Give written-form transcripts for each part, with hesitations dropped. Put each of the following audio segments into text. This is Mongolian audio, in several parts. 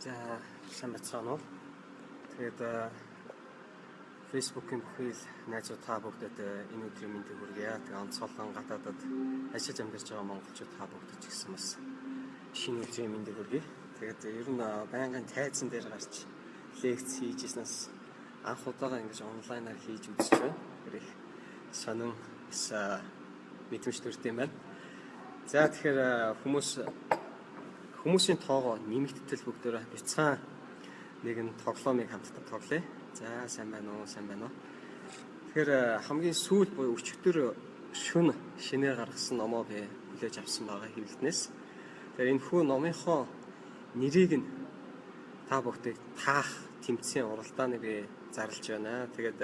За сайн байцгаана уу. Тэгээд Facebook-ийн бүхий л найзууд та бүгдэд энэ өдрийн мэндийг хүргье. Тэгээд онцгойлон гадаадад ажиллаж амьдарч байгаа монголчууд та бүгдэд ч гэсэн бас шинэ өдрийн мэндийг хүргье. Тэгээд ер нь байнгын тайзан дээр гарч лекц хийж ирснээс анх удаага ингэж онлайнаар хийж үзэж байна. Тэр их сонин бас мэдрэмж төрдөг юм байна. За тэгэхээр хүмүүсийн тоогоо нэмэгдтэл бүгдөө бяцхан нэгэн тоглоомыг хамтдаа тоглоё. За сайн байна уу, сайн байна уу. Тэгэхээр хамгийн сүүл буюу өчигдөр шөнө шинээр гаргасан номоо би хүлээж авсан байгаа хэвлэлтнээс. Тэгэхээр энэ хүү номынхоо нэрийг нь та бүхнийг таах тэмцээн уралдааныг би зарлж байна. Тэгээд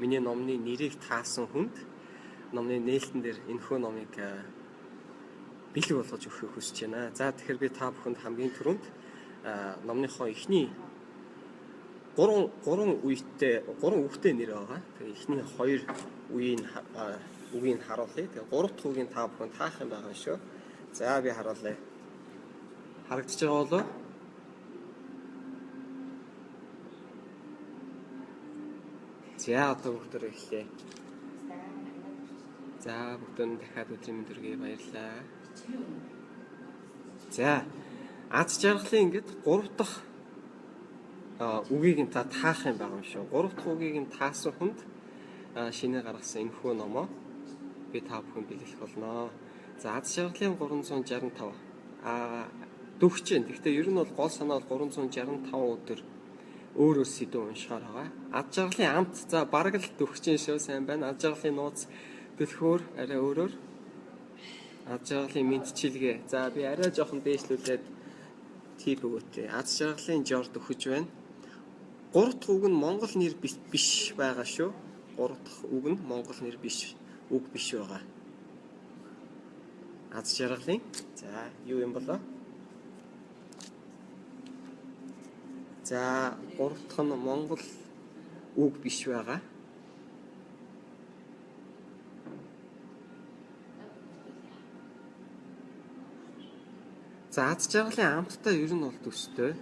миний номны нэрийг таасан хүнд номны нээлтэн дээр энэ хүү номыг бэлэг болгож өгөхийг хүсэж байна. За тэгэхээр би та бүхэнд хамгийн түрүүнд номныхоо эхний гурван үетэй гурван үгтэй нэр байгаа. Тэгээ эхний хоёр үеийг үгийг харуулъя. Тэгээ гурав дахь үгийг та бүхэн таах юм байгаа шүү. За би харуулъя. Харагдаж байгаа болов? За одоо бүгдөө эхлэе. За бүгдөө нь дахиад өдрийн мэнд хүргэе, баярлалаа. За аз жаргалын ингээд гурав дахь үгийг нь та таах юм байгаа юм шүү. Гурав дахь үгийг нь таасан хүнд шинэ гаргасан энэ хүү номоо би та бүхэн бэлэглэх болно. За аз жаргалын 365 дөхч юм. Гэхдээ ер нь бол гол санаа бол 365 өдөр өөр өөр сэдв уншихаар байгаа. Аз жаргалын амт за бараг л дөхч юм шүү, сайн байна. Аз жаргалын нууц түлхүүр арай өөрөөр. Аз жаргалын мэдчилгээ. За би арай жоохон дээшлүүлээд тип өгөөтэй. Аз жаргалын жор дөхөж байна. Гурав дахь үг нь монгол нэр биш байгаа шүү. Гурав дахь үг нь монгол нэр биш, үг биш байгаа. Аз жаргалын. За юу юм болоо? За гурав дахь нь монгол үг биш байгаа. За аз жаргалын амттай ер нь бол төстэй.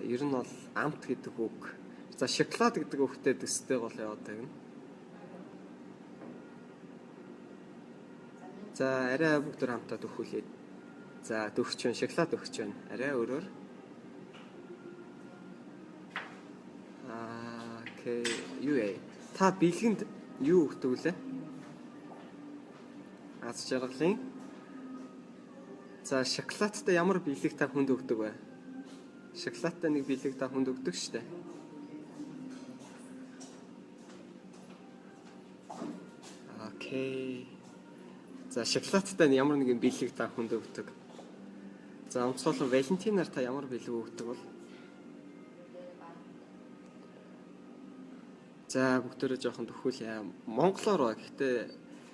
Ер нь бол амт гэдэг үг. За шоколад гэдэг үгтэй төстэй бол яваад байна. За арай бүгд хамтаа дөхүүлээд. За дөхч байна, шоколад өгч байна. Арай өөрөөр. Окей, юу вэ? Та бэлгэнд юу өгдөг лээ? Аз жаргалын. За шоколадтай ямар бэлэг та хүнд өгдөг вэ? Шоколадтай нэг бэлэг та хүнд өгдөг шүү дээ. Окей. За шоколадтай ямар нэгэн бэлэг та хүнд өгдөг. За онцгойлон Валентинаар та ямар бэлэг өгдөг бол? За бүгдээрээ жоохон төхүүлье. Монголоор ба гэхдээ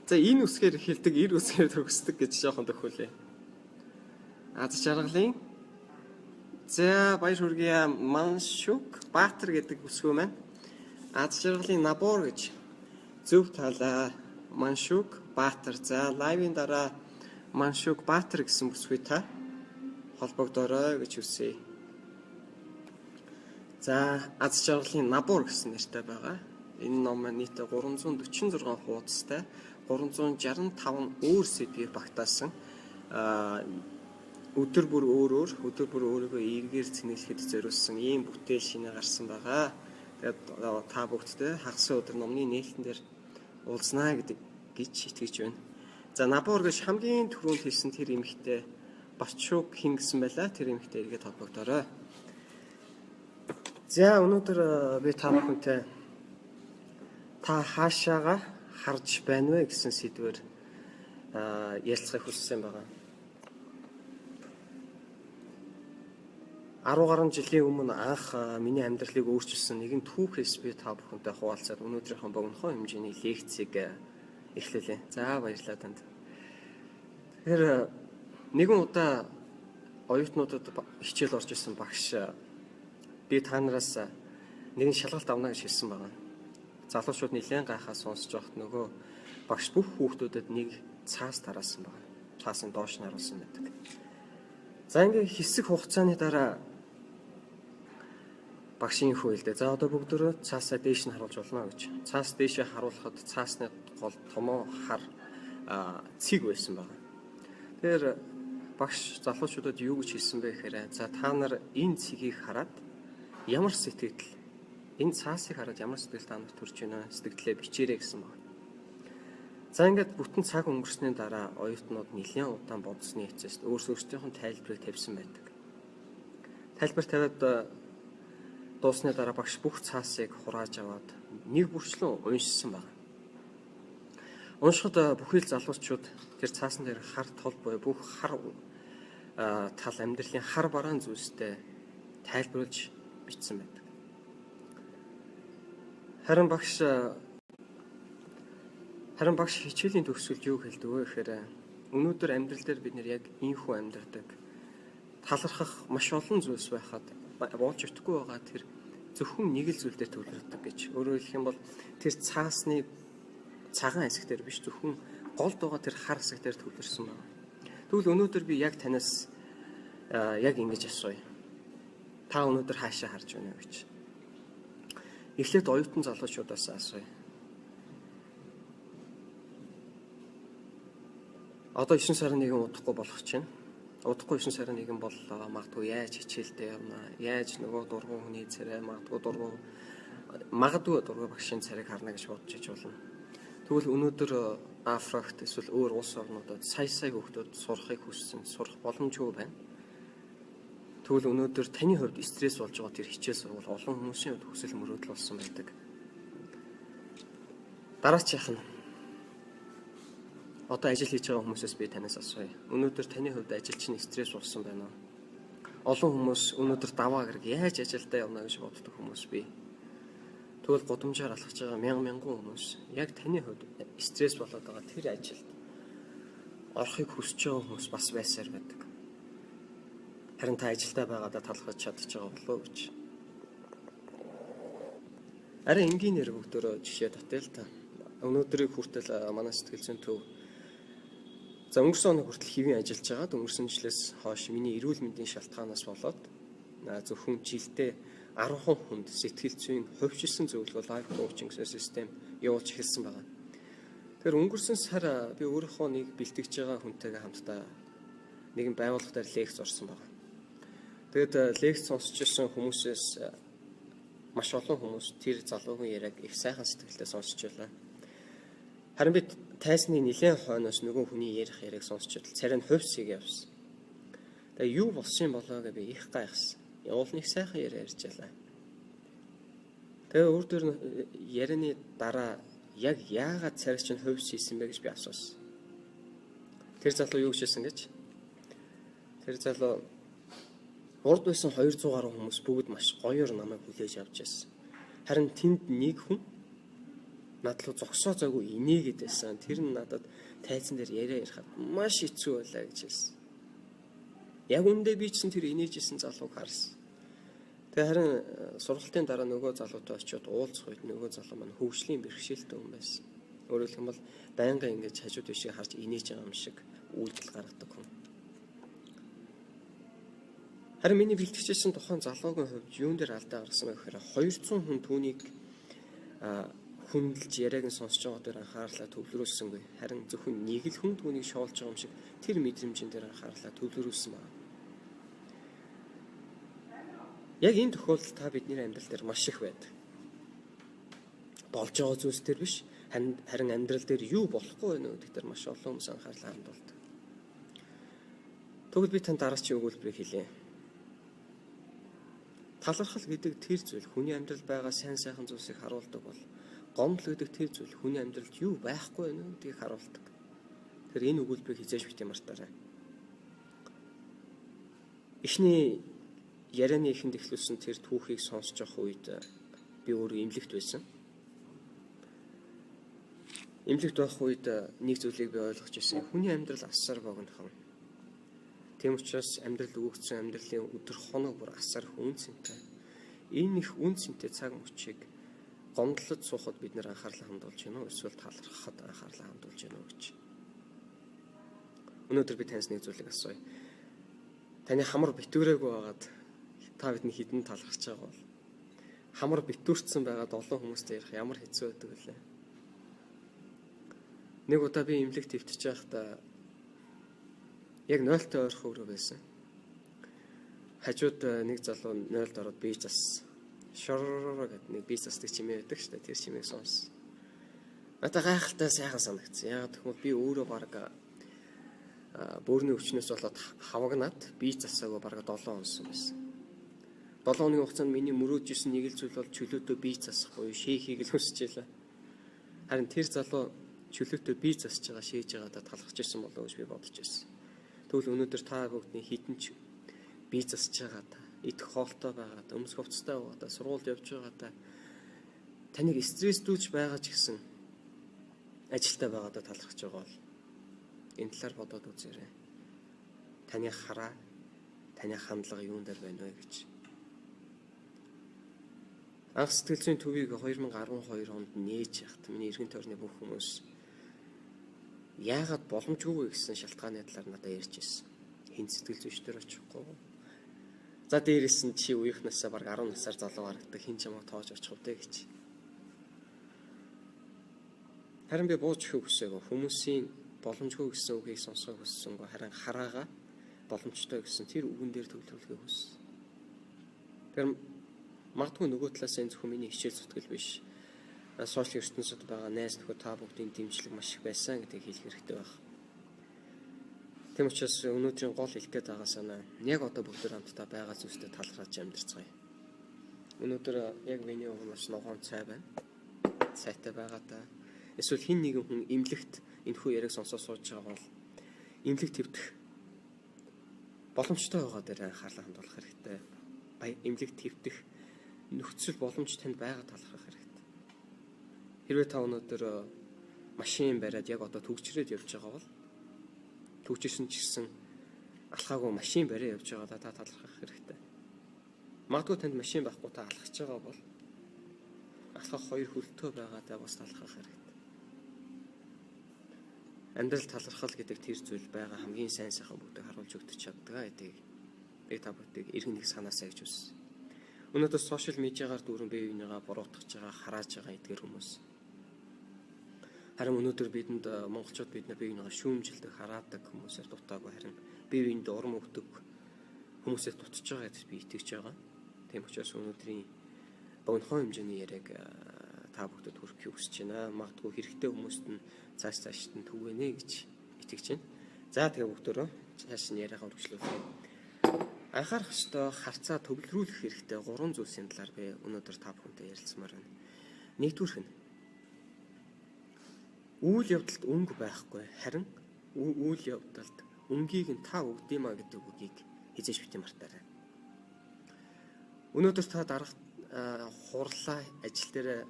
за энэ үсгээр хэлдэг, эр үсгээр төгсдөг гэж жоохон төхүүлье. Аз жаргалын. За баяр хүргэе. Маншук Баатар гэдэг үсгүү маань. Аз жаргалын набор гэж зөв талаа. Маншук Баатар. За лайвын дараа Маншук Баатар гэсэн бүсгүй та холбогдоорой гэж хүсье. За аз жаргалын набор гэсэн нэртэй байгаа. Энэ ном маань нийтдээ 346 хуудастай, 365 өөр сэдвийг багтаасан. Өдөр бүр өөр өөр, өдөр бүр өөрийгөө эргээр цэнэглэхэд зориулсан ийм бүтээл шинэ гарсан байгаа. Тэгээд та бүгдтэй хагас өдөр номны нээлтэн дээр уулзнаа гэдэг гэж итгэж байна. За набор гэж хамгийн түрүүнд хэлсэн тэр эмэгтэй Бачук хин гэсэн байлаа. Тэр эмэгтэй эргээд холбогдоорой. За өнөөдөр би та бүхэнтэй та хаашаага харж байна вэ гэсэн сэдвээр ярилцахыг хүссэн байгаа. 10 гаруй жилийн өмнө анх миний амьдралыг өөрчилсөн нэгэн түүхээс би та бүхэнтэй хуваалцаад өнөөдрийнхөө богинохон хэмжээний лекцийг эхлүүлье. За баярлалаа танд. Тэгэхээр нэгэн удаа оюутнуудад хичээл орж исэн багш би та нараас нэгэн шалгалт авна гэж хэлсэн байгаа. Залуучууд нэлээд гайхаа сонсож байхад нөгөө багш бүх хүүхдүүдэд нэг цаас тараасан байгаа. Цаасын доош нь харуулсан байдаг. За ингээд хэсэг хугацааны дараа багшийн хүү хэлдэг. За одоо бүгдөө цаасаа дээш нь харуулж болно гэж. Цаас дээшээ харуулхад цаасны гол томоо хар цэг байсан байна. Тэгэхээр багш залуучуудад юу гэж хэлсэн бэ гэхээр за та нар энэ цэгийг хараад ямар сэтгэл, энэ цаасыг хараад ямар сэтгэл та нарт төрж байна, сэтгэлээ бичээрэй гэсэн байна. За ингээд бүтэн цаг өнгөрсний дараа оюутнууд нэлээд удаан бодсны эцэст өөрсдийнх нь тайлбарыг тавьсан байдаг. Тайлбар тавиад дуусны дараа багш бүх цаасыг хурааж аваад нэг бүрчлэн уншсан байна. Уншихад бүхий л залуучууд тэр цаасан дээр хар тол буюу бүх хар тал амьдралын хар бараан зүйлстэй тайлбарлаж бичсэн байдаг. Харин багш хичээлийн төгсгөлд юу хэлдэг вэ гэхээр өнөөдөр амьдрал дээр бид нэр яг ийхүү амьдардаг. Талархах маш олон зүйлс байхад болж өгөхгүй байгаа тэр зөвхөн нэг л зүйл дээр төвлөрдөг гэж. Өөрөөр хэлэх юм бол тэр цаасны цагаан хэсэг дээр биш, зөвхөн голд байгаа тэр хар хэсэг дээр төвлөрсөн байна. Тэгвэл өнөөдөр би яг танаас яг ингэж асууя. Та өнөөдөр хаашаа харж байна вэ гэж. Эхлээд оюутан залуучуудаас асууя. Одоо 9 сарын 1 удахгүй болох чинь. Удахгүй 9 сарын 1 боллоо. Магадгүй яаж хичээлдээ явна. Яаж нөгөө дургуун хүний царай, магадгүй дургуун багшийн царайг харна гэж бодож иж болно. Тэгвэл өнөөдөр Африкт эсвэл өөр улс орнуудад сая сая хүүхдүүд сурахыг хүссэн, сурах боломжгүй байна. Тэгвэл өнөөдөр таны хувьд стресс болж байгаа тэр хичээл сургууль олон хүмүүсийн хувьд хүсэл мөрөөдөл болсон байдаг. Дараачих нь одоо ажил хийж байгаа хүмүүсээс би танаас асууя. Өнөөдөр таны хувьд ажил чинь стресс болсон байна уу? Олон хүмүүс өнөөдөр даваа гэрэг яаж ажилдаа явна гэж боддог хүмүүс бий. Тэгвэл гудамжаар алхаж байгаа мянган хүмүүс яг таны хувьд стресс болоод байгаа тэр ажилд орохыг хүсэж байгаа хүмүүс бас байсаар байдаг. Харин та ажилдаа байгаадаа талархаж чадчих байгаа болов уу гэж. Арай энгийнээр бүгдөө жишээ татъя л та. Өнөөдрийг хүртэл манай сэтгэл зүйн төв за өнгөрсөн оног хүртэл хэвийн ажиллаж байгаад өнгөрсөн жилээс хойш миний эрүүл мэндийн шалтгаанаас болоод зөвхөн жилдээ 10 хүнд сэтгэл зүйн хувьчилсан зөвлөгөө life coaching гэсэн систем явуулж эхэлсэн байна. Тэгэхээр өнгөрсөн сар би өөрийнхөө нэг бэлтгэж байгаа хүнтэйгээ хамтдаа нэгэн байгууллага дээр лекц орсон байна. Тэгээд лекц сонсч ирсэн хүмүүсээс маш олон хүмүүс тэр залуугийн яриаг их сайхан сэтгэлтэй сонсч байлаа. Харин би тайсны нэлээд хойноос нөгөө хүний ярих яриаг сонсч идэл царай нь хувьсыг явсан. Тэгээ юу болсон юм болоо гэж би их гайхсан. Явуул нэг сайхан яриа ярьж байлаа. Тэгээ өөр дөр ярианы дараа яг яагаад царай чинь хувьс хийсэн бэ гэж би асуусан. Тэр залуу юу гэж хэлсэн гэж? Тэр залуу урд байсан 200 гаруй хүмүүс бүгд маш гоёор намайг хүлээж авч байсан. Харин тэнд нэг хүн над руу зогсоо зоогүй инээгээд байсан. Тэр нь надад тайзан дээр яриа ярихад маш хэцүү байлаа гэж хэлсэн. Яг үүндээ би ч тэр инээжсэн залууг харсан. Тэгээ харин сургалтын дараа нөгөө залуутай очиод уулзах үед нөгөө залуу маань хөгжлийн бэрхшээлтэй хүн байсан. Өөрөөр хэлэх юм бол байнгын ингэж хажууд бишийг харж инээж байгаа юм шиг үйлдэл гаргадаг хүн. Харин миний бэлтгэжсэн тухайн залуугийн хувьд юун дээр алдаа гаргасан бэ гэхээр 200 хүн түүнийг хүндэлж яриаг нь сонсож байгаа дээр анхаарлаа төвлөрүүлсэнгүй. Харин зөвхөн нэг л хүн түүнийг шоолж байгаа юм шиг тэр мэдрэмжэн дээр анхаарлаа төвлөрүүлсэн байна. Яг энэ тохиолдол та бидний амьдрал дээр маш их байдаг. Болж байгаа зүйлс дээр биш, харин амьдрал дээр юу болохгүй байна гэдэг дээр маш олон хүмүүс анхаарлаа хандуулдаг. Тэгвэл би танд дараагийн өгүүлбэрийг хэлье. Талархал гэдэг тэр зүйл хүний амьдрал байгаа сайн сайхан зүйлсийг харуулдаг бол гомдол гэдэг тэр зүйл хүний амьдралд юу байхгүй байна гэдгийг харуулдаг. Тэгэхээр энэ өгүүлбэрийг хизээж битгий мартаарай. Эхний ярианы эхэнд эхлүүлсэн тэр түүхийг сонсож явах үед би өөрөө эмнэлэгт байсан. Эмнэлэгт байх үед нэг зүйлийг би ойлгож ирсэн. Хүний амьдрал асар богинохон. Тийм учраас амьдрал өгөгдсөн амьдралын өдөр хоног бүр асар их үн цэнтэй. Энэ их үн цэнтэй цаг мөчийг гомдлоод суухад бид нэр анхаарлаа хандуулж байна уу? Эсвэл талархахад анхаарлаа хандуулж байна уу гэж. Өнөөдөр би танаас нэг зүйлийг асууя. Таны хамар битүүрээгүй байгаад та бидний хідэн талархаж байгаа бол хамар битүүрцэн байгаад олон хүмүүстэй ярих ямар хэцүү байдаг вүлээ. Нэг удаа би эмнэлэг твтж байхдаа яг 0-т ойрхон өрөө байсан. Хажууд нэг залуу 0-д ороод бие зас шоророо гэдэг нэг бие засдаг чимээ байдаг шүү дээ. Тэр чимээг сонс. Надад гайхалтай сайхан санагдсан. Яагаад гэвэл би өөрөө баг бөөрийн өвчнөөс болоод хавагнаад бие засаагүй бараг 7 онсон байсан. 7 хоногийн хугацаанд миний мөрөөдж исэн нэг л зүйл бол чөлөөтөө бие засах буюу шээхийг л хүсэж байлаа. Харин тэр залуу чөлөөтөө бие засаж байгаа, шээж байгаадаа талархаж ирсэн болов уу гэж би бодож байсан. Тэгвэл өнөөдөр та бүгдний хідэн ч бие засаж байгаадаа, идэх хоолтой байгаадаа, өмсөх хувцастай байгаадаа, сургуульд явж байгаадаа, таныг стресстүүлж байгаа ч гэсэн ажилтаа байгаадаа талархаж байгаа бол энэ талаар бодоод үзээрэй. Таны хараа, таны хандлага юун дээр байна вэ гэж. Анх сэтгэл зүйн төвийг 2012 онд нээж яхад миний эргэн тойрны бүх хүмүүс яагаад боломжгүй вэ гэсэн шалтгааны талаар надад ярьж ирсэн. Хэн сэтгэл зүйчдэр очихгүй. За дээрээс нь чи үеих насаа бараг 10 насаар залуу харагдаг, хэн ч юм уу тоож очих вдэ гэж. Харин би бууж өгөх хүсээгүй. Хүмүүсийн боломжгүй гэсэн үгийг сонсохыг хүссэнгүй. Харин хараагаа боломжтой гэсэн тэр үгэн дээр төвлөрүүлэхийг хүссэн. Тэгэхээр магадгүй нөгөө талаас энэ зөвхөн миний хичээл зүтгэл биш. Сошиал ертөнцид байгаа найз нөхөд та бүгдийн дэмжлэг маш их байсан гэдгийг хэлэх хэрэгтэй байх. Тийм учраас өнөөдрийн гол хэлэх гээд байгаа санаа яг одоо бүгд хамтдаа байгаа зүйлстэй талархаж амьдарцгаая. Өнөөдөр яг миний өмнө ногоон цай байна. Цайтай байгаа та. Эсвэл хэн нэгэн хүн эмнэлэгт энэхүү яриаг сонсоо сууж байгаа бол эмнэлэг твдэх боломжтой байгаа дээр анхаарлаа хандуулах хэрэгтэй. Эмнэлэг твдэх нөхцөл боломж танд байгаа талархах хэрэгтэй. Хэрвээ та өнөөдөр машин бариад яг одоо түгжрээд явж байгаа бол түгжирсэн ч гэсэн алхаагүй машин бариад явж байгаадаа та талархах хэрэгтэй. Магадгүй танд машин байхгүй та алхаж байгаа бол алхах хоёр хөлтөө байгаадаа бас талархах хэрэгтэй. Амьдрал талархал гэдэг тэр зүйл байгаа хамгийн сайн сайхан бүгдийг харуулж өгдөг чаддаг гэдгийг би та бүгдийг эргэн нэг санаасаа гэж хүссэн. Өнөөдөр сошиал медиагаар дүүрэн бие биенийгаа буруутгаж байгаа, харааж байгаа эдгээр хүмүүс. Харин өнөөдөр бидэнд монголчууд бид нар бие биенийгаа шүүмжилдэг, хараадаг хүмүүсээр дутаагүй, харин бие биендээ урам өгдөг хүмүүсээр дутж байгаа гэдэгт би итгэж байгаа. Тийм учраас өнөөдрийн богинохон хэмжээний яриаг та бүгдэд хүргэхийг хүсэж байна. Магадгүй хэрэгтэй хүмүүст нь цааш цаашд нь түгэнэ гэж итгэж байна. За тэгээ бүгдөө цааш нь яриагаа үргэлжлүүлье. Анхаарах ёстой, харцаа төвлөрүүлэх хэрэгтэй гурван зүйлсийн талаар би өнөөдөр та бүхэнтэй ярилцмаар байна. Нэгдүгээрх нь үйл явдалд өнгө байхгүй, харин үйл явдалд өнгийг нь та өгдөмаа гэдэг үгийг хизээж битгий мартаарай. Өнөөдөр та дарга хурлаа ажил дээр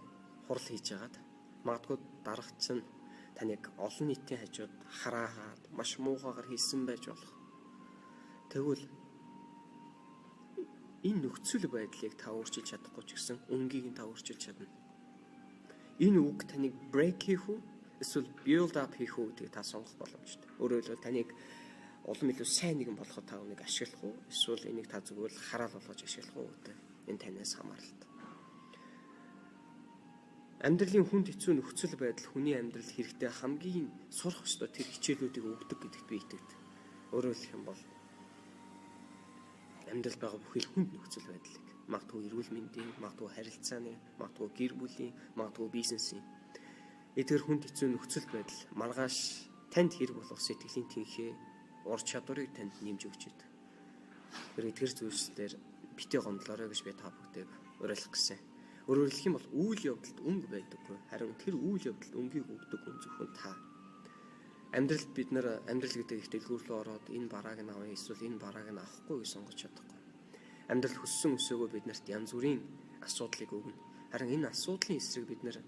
хурал хийж байгаад магадгүй дарга чинь таныг олон нийтийн хажууд хараагаад маш муухайгаар хийсэн байж болох. Тэгвэл энэ нөхцөл байдлыг та өөрчилж чадахгүй ч гэсэн өнгийг нь та өөрчилж чадна. Энэ үг таныг break хийх үү эсвэл build up хийх үү гэдгийг та сонгох боломжтой. Өөрөөр хэлбэл таныг улам илүү сайн нэгэн болоход та үүнийг ашиглах уу эсвэл энийг та зүгээр л хараал болгож ашиглах уу гэдэг энэ танаас хамааралтай. Амьдралын хүнд хэцүү нөхцөл байдал хүний амьдрал хэрэгтэй хамгийн сурах ёстой тэр хичээлүүдийг өгдөг гэдэгт би итгэдэг. Өөрөөр хэлэх юм бол амьдрал байгаа бүхэл хүнд нөхцөл байдлыг магадгүй эрүүл мэндийн, магадгүй харилцааны, магадгүй гэр бүлийн, магадгүй бизнесийн эдгээр хүнд хэцүү нөхцөл байдал маргааш танд хэрэг болох сэтгэлийн тэнхээ, ур чадварыг танд нэмж өгч байдаг. Тэр эдгээр зүйлсээр битгий гомдлоорой гэж би та бүхнийг уриалах гэсэн. Өөрөөр хэлэх юм бол үйл явдалд өнгө байдаггүй. Харин тэр үйл явдалд өнгийг өгдөг хүн зөвхөн та. Амьдралд бид нар амьдрал гэдэг их дэлгүүр рүү ороод энэ барааг нь авъя эсвэл энэ барааг нь авахгүй гэж сонгож чадахгүй. Амьдрал хүссэн өсөөгөө бид нарт янз бүрийн асуудлыг өгнө. Харин энэ асуудлын эсрэг бид нар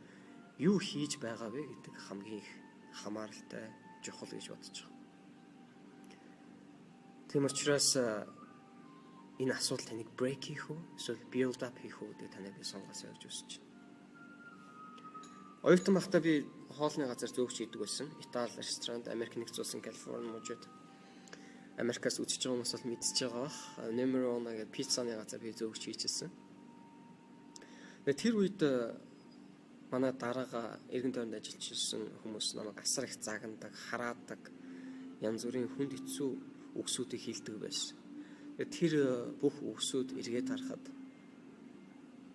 юу хийж байгаа вэ гэдэг хамгийн их хамааралтай чухал гэж бодож байгаа. Тийм учраас энэ асуудал таныг break хийх үү эсвэл build up хийх үү гэдэг таныг би сонгосоо гэж хүсэж байна. Оюутан байхдаа би хоолны газар зөөгч хийдэг байсан. Итали ресторанд, Америк нэгдсэн улсын Калифорни мужид. Америкаас үзэж байгаа хүмүүс бол мэдчихэж байгаа бах. Numero Uno гэдэг пиццаны газар би зөөгч хийчихсэн. Тэгээд тэр үед манай дараага эргэн тойронд ажиллаж ирсэн хүмүүс намайг асар их загнадаг, хараадаг, янз бүрийн хүнд хэцүү үгсүүдийг хэлдэг байсан. Тэгээд тэр бүх үгсүүд эргээд харахад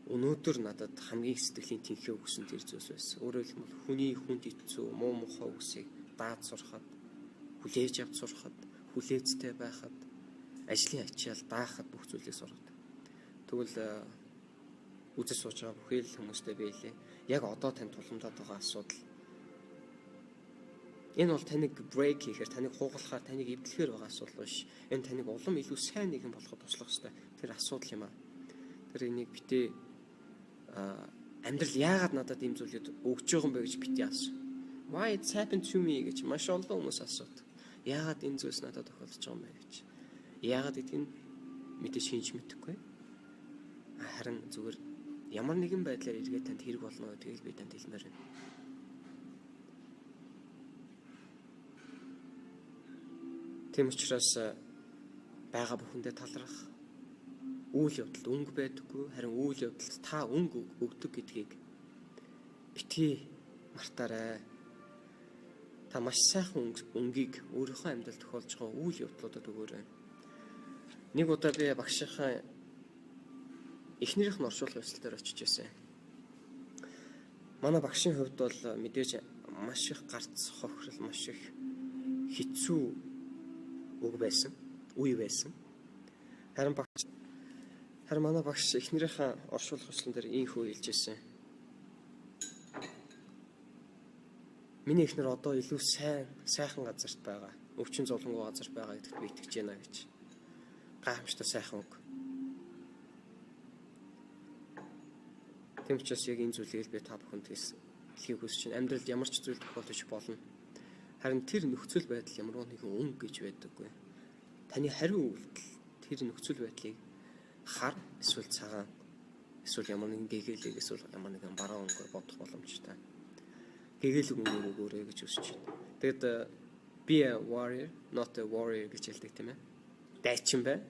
өнөөдөр надад хамгийн сэтгэлийн тэнхээ өгсөн тэр зүйлс байсан. Өөрөөр хэлбэл хүний хүнд хэцүү, муу мухай үгсийг даад сурахад, хүлээж авч сурахад, хүлээцтэй байхад, ажлын ачаал даахад бүх зүйлийг сургадаг. Тэгвэл үзэж сууж байгаа бүхэл хүмүүстэй биелээ. Яг одоо танд тулгамдаад байгаа асуудал. Энэ бол таныг break хийхээр, таныг хугалахаар, таныг эвдлэхээр байгаа асуудал биш. Энэ таныг улам илүү сайн нэгэн болоход туслах ёстой. Тэр асуудал юм аа. Тэр энийг битээ амьдрал яагаад надад ийм зүйлүүд өгч байгаа юм бэ гэж битээ асуу. Why it's happened to me гэж маш олон хүмүүс асуудаг. Яагаад энэ зүйлс надад тохиолдож байгаа юм бэ гэж. Яагаад гэдгийг мэдээж шинж мэдэхгүй. Харин зүгээр ямар нэгэн байдлаар эргээд танд хэрэг болно гэдгийг би танд хэлмээр байна. Тийм учраас байгаа бүхэндээ талархах, үйл явдалд өнгө байдаггүй, харин үйл явдалд та өнгө өгдөг гэдгийг битгий мартаарай. Та маш сайхан өнгийг өөрийнхөө амьдралд тохиолж байгаа үйл явдлуудад өгөөрэй. Нэг удаа би багшийнхаа эхнэрийнх нь оршуулгын ёслол дээр очиж байсан. Манай багшийн хувьд бол мэдээж маш их гарц хохирол, маш их хэцүү үг байсан, үе байсан. Харин манай багш эхнэрийнхээ оршуулгын ёслол дээр ийхүү хэлж байсан. Миний эхнэр одоо илүү сайхан газарт байгаа, өвчин зовлонгүй газарт байгаа гэдэгт би итгэж байна гэж. Гайхамшигтай сайхан үг. Тийм учраас яг энэ зүйлийг би та бүхэнд хэлхийг хүсэж байна. Амьдралд ямар ч зүйл тохиолдож болно. Харин тэр нөхцөл байдал ямар нэгэн өнгө гэж байдаггүй. Таны хариу үйлдэл тэр нөхцөл байдлыг хар эсвэл цагаан эсвэл ямар нэгэн гэгээлэг эсвэл ямар нэгэн баруун өнгөөр бодох боломжтой. Гэгээлэг өнгөөр өгөөрэй гэж хүсэж байна. Тэгэд be a warrior, not a warrior гэж хэлдэг тийм ээ. Дайчин бай.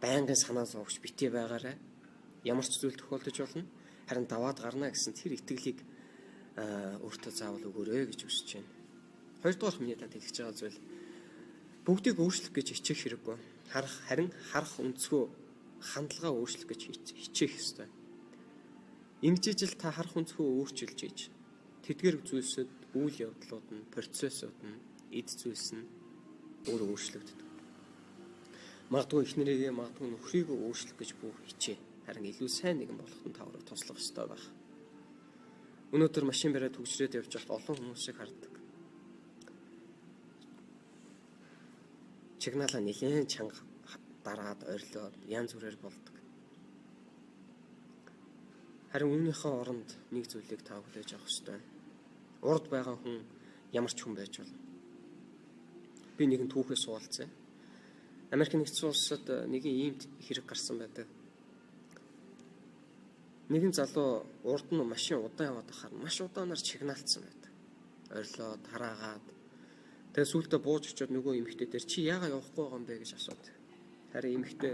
Байнгын санаа зовж битгий байгаарай. Ямар ч зүйл тохиолдож болно. Харин даваад гарна гэсэн тэр итгэлийг өөртөө заавал өгөөрэй гэж хүсэж байна. Хоёрдугаар миний танд хэлж байгаа зүйл бүгдийг өөрчлөх гэж хичээх хэрэггүй. Харин харах өнцгөө хандлагаа өөрчлөх гэж хичээх ёстой. Ингэж ижил та харах өнцгөө өөрчилж иж тэдгээр зүйлсүүд үйл явдлууд нь, процессууд нь, эд зүйлс нь өөрөө өөрчлөгддөг. Магадгүй эхнэрийгээ, магадгүй нөхрийгөө өөрчлөх гэж бүх хичээ. Харин илүү сайн нэгэн болоход нь та өөрөө туслах ёстой байх. Өнөөдөр машин бариад түгжрээд явж байхад олон хүмүүсийг хардаг. Чигнаалаа нэлээд чанга дараад орилоод янз бүрээр болдог. Харин үүнийхээ оронд нэг зүйлийг та хүлээж авах ёстой. Урд байгаа хүн ямар ч хүн байж болно. Би нэгэн түүхээс суулцсан. Америк нэгдсэн улсад нэгэн ийм хэрэг гарсан байдаг. Нэгэн залуу урд нь машин удаан яваад байхаар маш удаанаар чигнаалцсан байдаг. Орилоод, хараагаад. Тэгээ сүүлдээ бууж очиод нөгөө эмэгтэй дээр чи яагаад явахгүй байгаа юм бэ гэж асуудаг. Харин эмэгтэй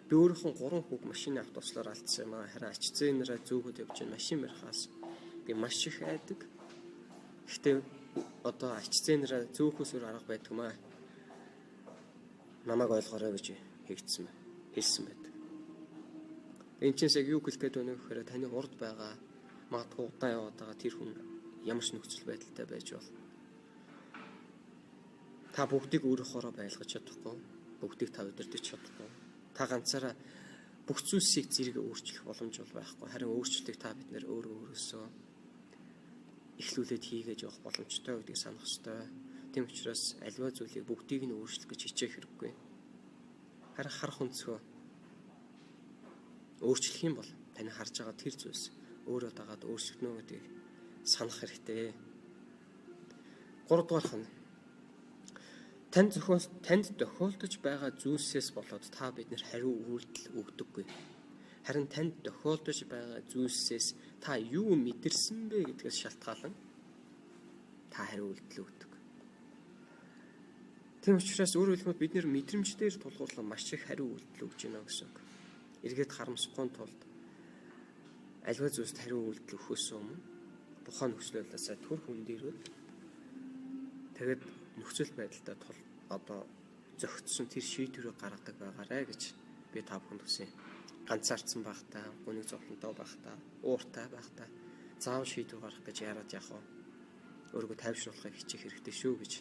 би өөрийнхөө 3 хүүг машины автослоор алдсан юм аа. Харин ач зээнэрээ зөөгöd явж байна. Машин барихаас би маш их айдаг. Гэхдээ одоо ач зээнэрээ зөөхөөс өөр арга байдаг юм аа. Намайг ойлгоорой гэж хэлсэн байдаг. Энэ чинь яг юу хэлэх гээд байна вэ гэхээр таны урд байгаа магадгүй удаан яваад байгаа тэр хүн ямар ч нөхцөл байдалтай байж болно. Та бүгдийг өөрөөхөөрөө байлгаж чадахгүй, бүгдийг та удирдах чадахгүй. Та ганцаараа бүх зүйлсийг зэрэг өөрчлөх боломж бол байхгүй. Харин өөрчлөлтийг та бид нэр өөрөө өөрөөсөө эхлүүлээд хийгээд явах боломжтой гэдгийг санах ёстой. Тийм учраас аливаа зүйлийг бүгдийг нь өөрчлөх гэж хичээх хэрэггүй. Харин харах өнцгөө өөрчлөх юм бол таны харж байгаа тэр зүйлс өөрөө дагаад өөрчлөгдөнө гэдгийг санах хэрэгтэй. Гуравдугаарх нь танд тохиолдож байгаа зүйлсээс болоод та бид нар хариу үйлдэл өгдөггүй. Харин танд тохиолдож байгаа зүйлсээс та юу мэдэрсэн бэ гэдгээс шалтгаалan та хариу үйлдэл өгдөг. Тийм учраас өөрөөр хэлбэл бид нэр мэдрэмж дээр тулгуурлан маш их хариу үйлдэл өгч байна гэсэн үг. Эргээд харамсахгүй тулд альва зүйлст хариу үйлдэл өгөхөөс өмнө тухайн нөхцөл байдлаасаа төр хүн дээрүүд тэгээд нөхцөл байдалтай тул одоо зөгцсөн тэр шийдвэрийг гаргадаг байгаарэ гэж би та бүхэнд хүсье. Ганцаардсан байхдаа, гуниг зовлонтой байхдаа, ууртай байхдаа заавал шийдвэр гаргах гэж яарад яах вэ? Өөрийгөө тайвшруулахыг хичээх хэрэгтэй шүү гэж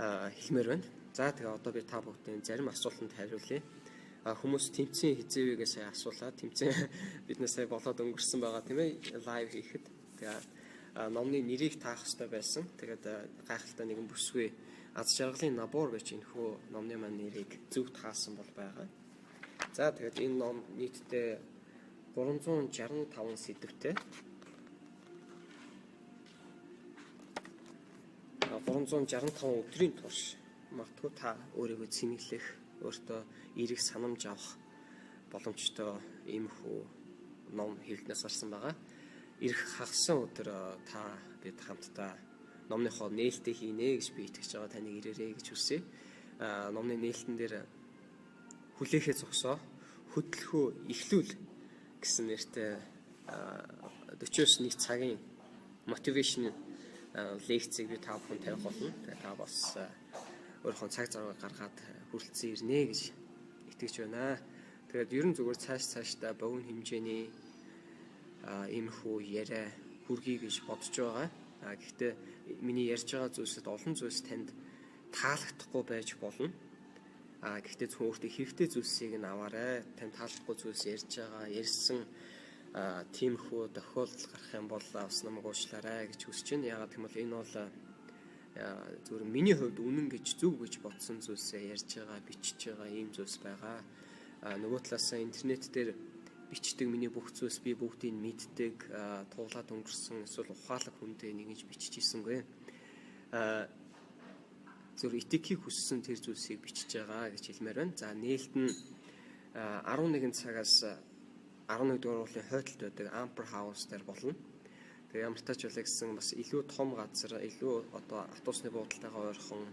хэлмээр байна. За тэгээ одоо би та бүгдийн зарим асуултанд хариулъя. Хүмүүс тэмцээн хизээвэгээ сая асуулаа. Тэмцээн биднээс сая болоод өнгөрсөн байгаа тийм ээ лайв хийхэд. Тэгээ номны нэрийг таах хэрэгтэй байсан. Тэгээд гайхалтай нэгэн бүсгүй Аз жаргалын набор гэж энэхүү номны маань нэрийг зөв таасан бол байгаа. За тэгээд энэ ном нийтдээ 365 сэдвтэй. 365 өдрийн турш магадгүй та өөрийгөө цэнэглэх, өөртөө эерэг санамж авах боломжтой иймэрхүү ном хэвлэлнээс гарсан байгаа. Ирэх хагас өдөр та бид хамтдаа номныхоо нээлтээ хийнэ гэж би итгэж байгаа. Таныг ирээрэй гэж хүсье. Номны нээлтэн дээр хүлээхээ зогсоо, хөдлөхөө эхлүүл гэсэн нэртэй 41 цагийн мотивашн лекцийг би та бүхэн тавих болно. Тэгээ та бас өөрийнхөө цаг зургийг гаргаад хүрэлцэн ирнэ гэж итгэж байна. Тэгээд ерөн зүгээр цаашдаа богино хэмжээний иймэрхүү яриа хүргэе гэж бодож байгаа. Гэхдээ миний ярьж байгаа зүйлсэд олон зүйлс танд таалагдахгүй байж болно. Гэхдээ зөвхөн өөртөө хэрэгтэй зүйлсийг нь аваарай. Танд таалагдахгүй зүйлс ярьж байгаа, ярьсан тиймэрхүү тохиолдол гарах юм бол бас намайг уучлаарай гэж хүсэж байна. Яагаад гэвэл энэ бол зөвхөн миний хувьд үнэн гэж зөв гэж бодсон зүйлсээ ярьж байгаа, бичиж байгаа ийм зүйлс байгаа. Нөгөө талаасаа интернет дээр бичдэг миний бүх зүйлс би бүгдийг мэддэг, туулаад өнгөрсөн эсвэл ухаалаг хүндээ нэгэж бичиж ийсэнгүй. Зөв этикийг хүссэн тэр зүйлсийг бичиж байгаа гэж хэлмээр байна. За нээлт нь 11 цагаас 11 дугаар уулын хойдолд байдаг Amper House дээр болно. Тэгээ ямар тач байлаа гэсэн бас илүү том газар, илүү одоо автобусны буудалтайгаа ойрхон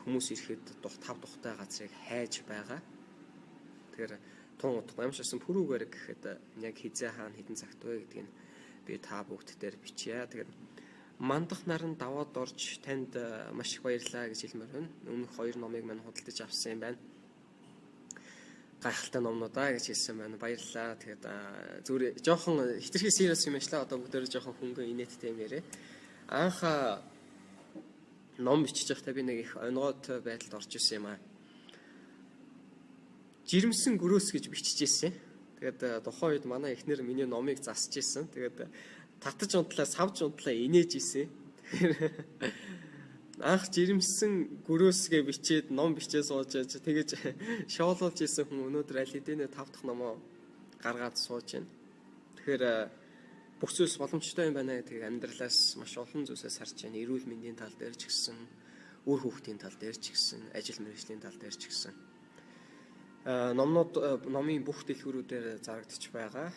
хүмүүс ирэхэд тав тухтай газрыг хайж байгаа. Тэгэхээр тун удахгүй ямар ч байсан пүрүүгээр гэхэд яг хизээ хаана хэдэн цагт вэ гэдгийг би та бүгд дээр бичье. Тэгээд мандах наран даваад орж танд маш их баярлалаа гэж хэлмээр байна. Өмнөх хоёр номыг мань худалдаж авсан юм байна. Гайхалтай номнуудаа гэж хэлсэн байна. Баярлалаа. Тэгээд зүгээр жоохон хитрхи serious юм ярьлаа. Одоо бүгдээрээ жоохон хөнгөн инээдтэй юм яриа. Анх ном бичиж байхдаа би нэг их онгойтой байдалд орж исэн юм аа. Жирэмсэн гөрөөс гэж биччихсэн. Тэгээд тухайн үед манай эхнэр миний номыг засч исэн. Тэгээд татаж унтлаа, савж унтлаа инээж исэн. Тэгэхээр анх жирэмсэн гөрөөсгээ бичээд ном бичээ сууж яаж тэгэж шоолуулж исэн хүн өнөөдөр аль хэдийнэ 5 дахь номоо гаргаад сууж байна. Тэгэхээр бүх зүйлс боломжтой юм байна гэдгийг амьдралаас маш олон зүйлсээс харж байна. Эрүүл мэндийн тал дээр ч гэсэн, үр хүүхдийн тал дээр ч гэсэн, ажил мэргэжлийн тал дээр ч гэсэн. Номнууд номын бүх дэлгүүрүүдээр зарагдчих байгаа.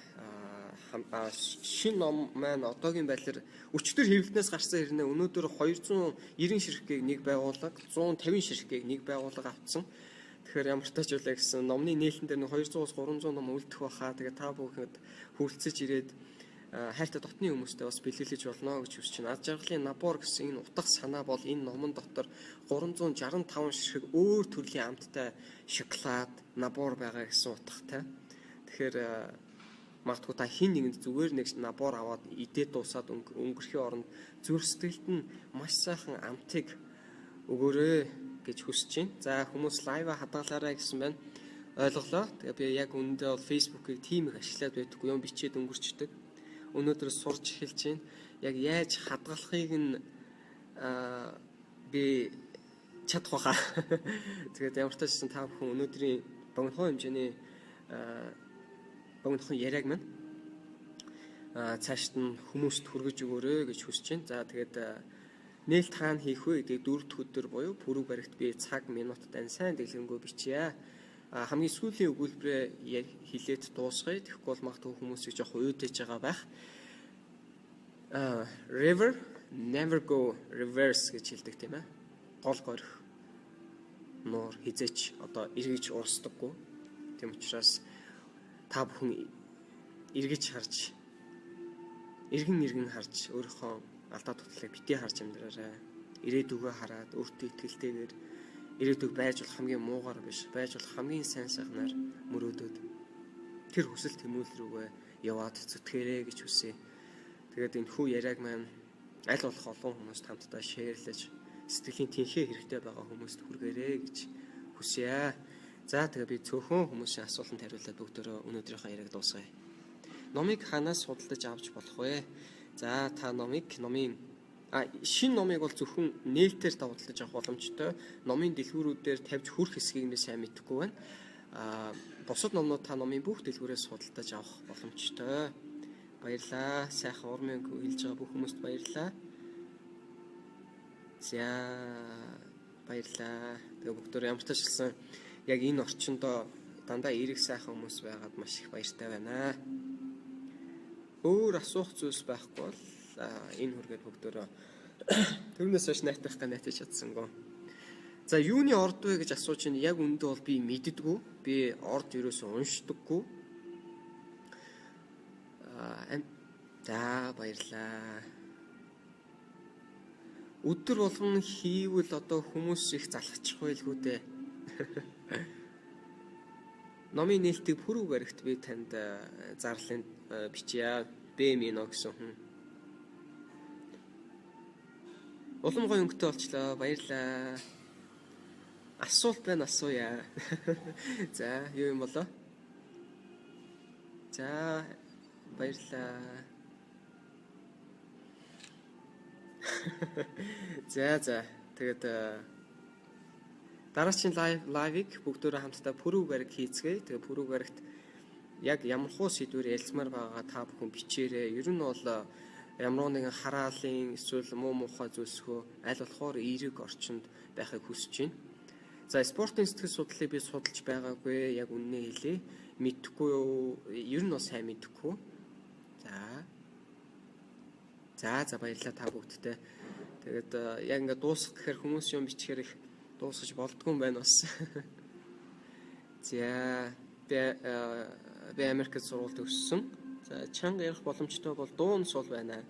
Шинэ ном маань одоогийн байдлаар өчтөр хэвлэлнээс гарсан хэрнээ өнөөдөр 290 ширхгийг нэг байгууллага, 150 ширхгийг нэг байгууллага авцсан. Тэгэхээр ямар тач байлаа гэсэн номны нээлтэн дээр нэг 200-аас 300 ном үлдэх байхаа. Тэгээ та бүхэнд хүрэлцэж ирээд хайртай дотны хүмүүстэй бас бэлгэлж болно гэж хүсэж байна. Аз жаргалын набор гэсэн энэ утга санаа бол энэ номон дотор 365 ширхэг өөр төрлийн амттай шоколад набор байгаа гэсэн утгатай. Тэгэхээр магадгүй та хин нэгэнд зүгээр нэг набор аваад идээд дуусаад өнгөрхийн оронд зүрх сэтгэлд нь маш сайхан амтыг өгөөрэй гэж хүсэж байна. За хүмүүс лайваа хадгалаарай гэсэн байна. Ойлголоо. Тэгээ би яг үүндээ бол Facebook-ыг тийм их ашиглаад байдаггүй, юм бичээд өнгөрчдөг. Өнөөдөр сурч эхэлж байна. Яг яаж хадгалахыг нь би чадах байхаа. Тэгээд ямар ч таашсан та бүхэн өнөөдрийн богинохон хэмжээний богинохон яриаг маань цаашд нь хүмүүст хүргэж өгөөрэй гэж хүсэж байна. За тэгээд нээлт хаана хийх вэ гэдгийг 4 дахь өдөр буюу пүрэв баригт би цаг минут дан сайн дэлгэрэнгүй бичье. Хамгийн сүүлийн өгүүлбэрээ хэлээд дуусгая. Тэгэхгүй бол магадгүй хүмүүсийг жоох уйдаж байгаа байх. River never go reverse гэж хэлдэг тийм ээ. Гол горих нуур хизээч одоо эргэж уурсдаггүй. Тийм учраас та бүхэн эргэж харж, эргэн харж өөрийнхөө алдаа дутдлыг битгий харж амьдраарай. Ирээдүгөө хараад өөртөө итгэлтэйгээр ирээдүг байж болох хамгийн муугаар биш, байж болох хамгийн сайн сайхнаар мөрөөдөд тэр хүсэл тэмүүлэл рүүгээ яваад зүтгээрэй гэж хүсье. Тэгээд энэ хүү яриаг маань аль болох олон хүмүүст хамтдаа шеэрлэж сэтгэлийн тэнхээ хэрэгтэй байгаа хүмүүст хүргээрэй гэж хүсье. За тэгээ би цөөхөн хүмүүсийн асуултанд хариулаад бүгдөө өнөөдрийнхөө яриаг дуусгая. Номыг ханаас худалдаж авч болох вэ? За та номын шинэ номыг бол зөвхөн нээлтээр та худалдаж авах боломжтой. Номын дэлгүүрүүдээр тавьж хүрэх хэсгийг би сайн мэдэхгүй байна. Бусад номнууд та номын бүх дэлгүүрээс худалдаж авах боломжтой. Баярлалаа. Сайхан урмын хэлж байгаа бүх хүмүүст баярлалаа. За баярлалаа. Тэгээ бүгдөө ямар ч ташлсан яг энэ орчиндөө дандаа эерэг сайхан хүмүүс байгаад маш их баяртай байна. Өөр асуух зүйлс байхгүй бол энэ хүргээд бүгдөө тэрнээс хойш найтахтай найтаж чадсангүй. За юуны орд вэ гэж асууж чинь яг үндэ бол би мэддэггүй. Би орд ерөөсөө уншдаггүй. За баярлалаа. Өдөр болгон хийвэл одоо хүмүүс их залхачих байлгүй дээ. Номын нээлтийг пүрэв гарагт би танд зарлан бичье. Б мино гэсэн хүн. Улам гоё өнгөтэй болчлоо. Баярлалаа. Асуулт байна, асууя. За, юу юм болоо? За, баярлалаа. За. Тэгээд дараагийн лайвыг бүгдөө хамтдаа пүрэв гараг хийцгээе. Тэгээд пүрэв гарагт яг ямар хуу сэдвээр ярилцмаар байгаагаа та бүхэн бичээрэй. Ер нь бол ямар нэгэн хараалын эсвэл муу мухай зүйлсгөө аль болохоор эерэг орчинд байхыг хүсэж байна. За спортын сэтгэл судлалыг би судалж байгаагүй. Яг үнэнээ хэлье. Мэдхгүй юу? Ер нь бол сайн мэдэхгүй. За баярлалаа та бүгдтэй. Тэгээд яг ингээд дуусгах гэхээр хүмүүс юм бичгээр их дуусгаж болдгүй юм байна бас. За би Америкт сургуульд өссөн. За чанга ярих боломжтой бол дуун сул байна.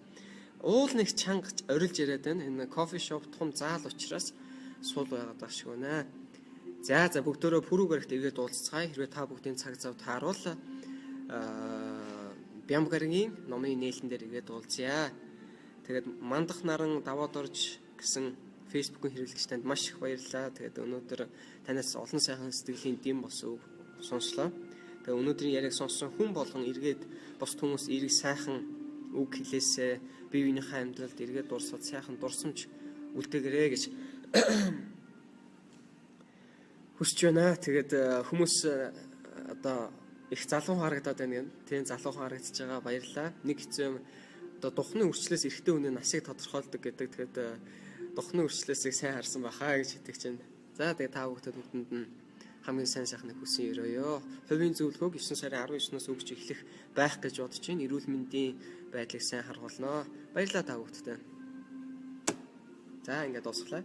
Уул нэг чанга орилж яриад байна. Энэ кофе шоп том заал учраас сул байгаад байгаа шиг байна. За бүгдөө пүрэв гарагт эргээд уулзцгаая. Хэрвээ та бүгдийн цаг зав тааруул Бямб гарагийн номын нээлтэн дээр эргээд уулзъя. Тэгээд мандах наран даваад орж гэсэн Facebook-ийн хэрэглэгч танд маш их баярлалаа. Тэгээд өнөөдөр танаас олон сайхан сэтгэлийн дэм бос үг сонслоо. Тэгээд өнөөдрийн яриаг сонссон хүн болгон эргээд бус хүмүүс эерэг сайхан үг хэлээсээ бие биенийхээ амьдралд эргээд дурсаад сайхан дурсамж үлдээгэрэй гэж хүсэж байна. Тэгээд хүмүүс одоо их залуу харагдаад байна гэн. Тийм залуу харагдаж байгаа, баярлалаа. Нэг хэцүү юм одоо духны үрчлээс эрэгтэй хүний насыг тодорхойлдог гэдэг. Тэгээд духны үрчлээсийг сайн харсан бахаа гэж итгэж байна. За тэгээд та бүгдэд бүгдэнд нь хамгийн сайн сайхныг хүсэн өрөөё. Хувийн зөвлөгөөг 9 сарын 19-наас өгч эхлэх байх гэж бодож байна. Эрүүл мэндийн байдлыг сайн харгуулнаа. Баярлалаа та бүгдтэй. За ингээд дуусглаа.